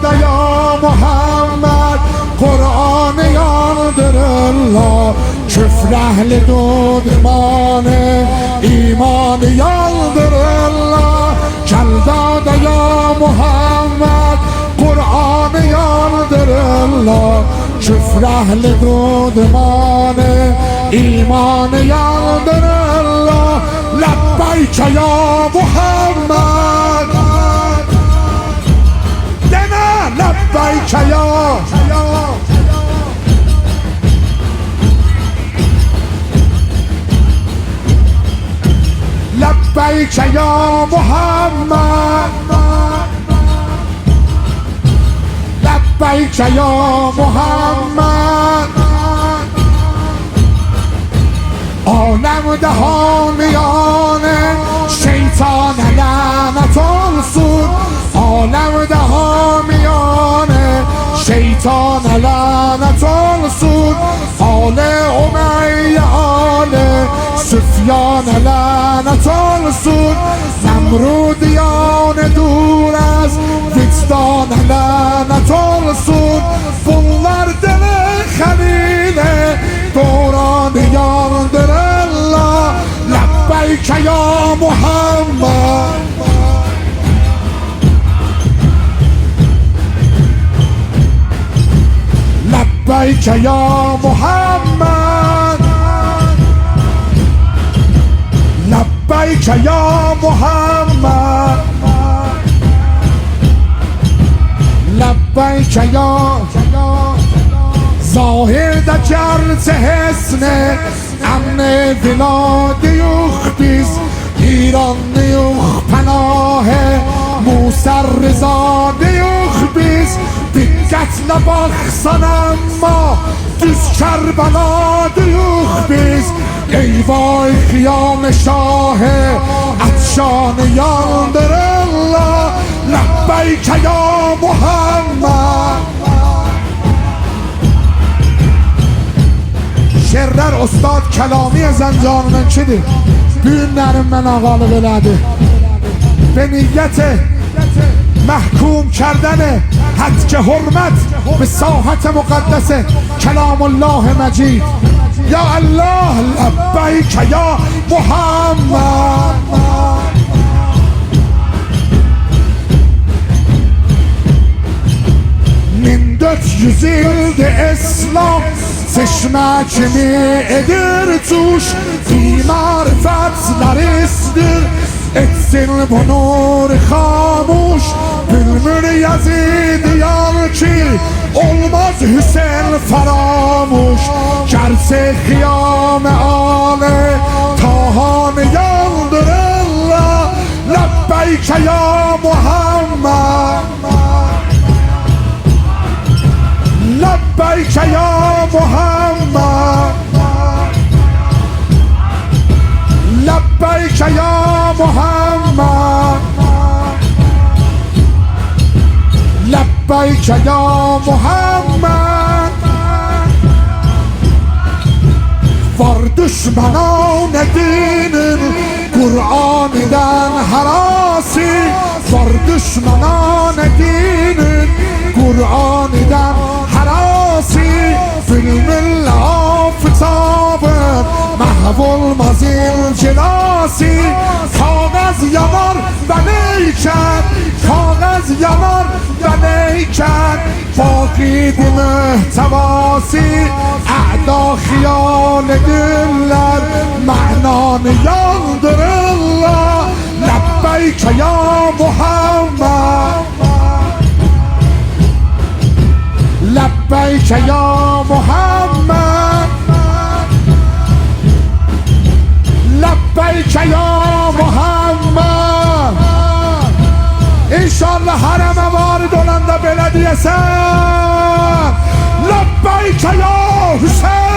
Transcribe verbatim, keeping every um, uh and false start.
یا محمد، قرآنی یاندیریرلار، کفر اهلی دودمان، ایمانی یاندیریرلار. گل دادا یا محمد، قرآنی یاندیریرلار، کفر اهلی دودمان، ایمانی یاندیریرلار. لبیک یا محمد. دئنه لبیک یا. لبیک یا محمد. لبیک یا محمد. عالمده حامیان شیطان لعنت اولسون. عالمده حامیان شیطان لعنت اولسون. آل امیه، آل سفیان لعنت اولسون. نمرودیان دور از وجدان لعنت اولسون. بونلار دل خلیل دورانی یاندیریرلار. لبیک یا محمد. لبیک یا محمد. لبیک یا محمد. لبیک یا. ظاهرده گرچه حصن امن ولاده‌یوخ بیز، ایرانلی‌یوخ، پناه موسی رضاده‌یوخ بیز. دقتله باخسان اما دوز کربلاده‌یوخ بیز. ای وای خیام شاه عطشانی یاندیریرلار. لبیک یا محمد. شعرلر استاد کلامی زنجانینینکی‌دیر. بو گون منیم من آقالیق ائله‌دی. به نیت محکوم کردن هتک حرمت به ساحت مقدس کلام الله مجید. یا الله، لبیک یا محمد. مین دؤرد یوز ایلدیر اسلام چشمه کیمی ائدیر جوش، بی‌معرفتلر ایستیر ائتسین بو نورو خاموش. بولبول یزیدیان کی، اولماز حسین فراموش. گرچه خیام آل طاهانی یاندیریرلار، لبیک یا محمد. لبیک یا محمد. لبیک یا محمد. لبیک یا محمد. وار دوشمنان دینین قرآنیدن هراسی، وار دوشمنان دینین قرآنیدن هراسی. بولبول آفتابین محو اولماز انجلاسی. کاغذ یانار و لیکن، کاغذ یانار و لیکن، باقی‌دیر محتواسی. اعدا خیال ائدیرلر، معنانی یاندیریرلار. لبیک یا محمد. لبیک یا محمد. لبیک یا محمد. ان‌شاءالله حرمه وارد اولاندا بئله دئیه‌سن: لبیک یا حسین.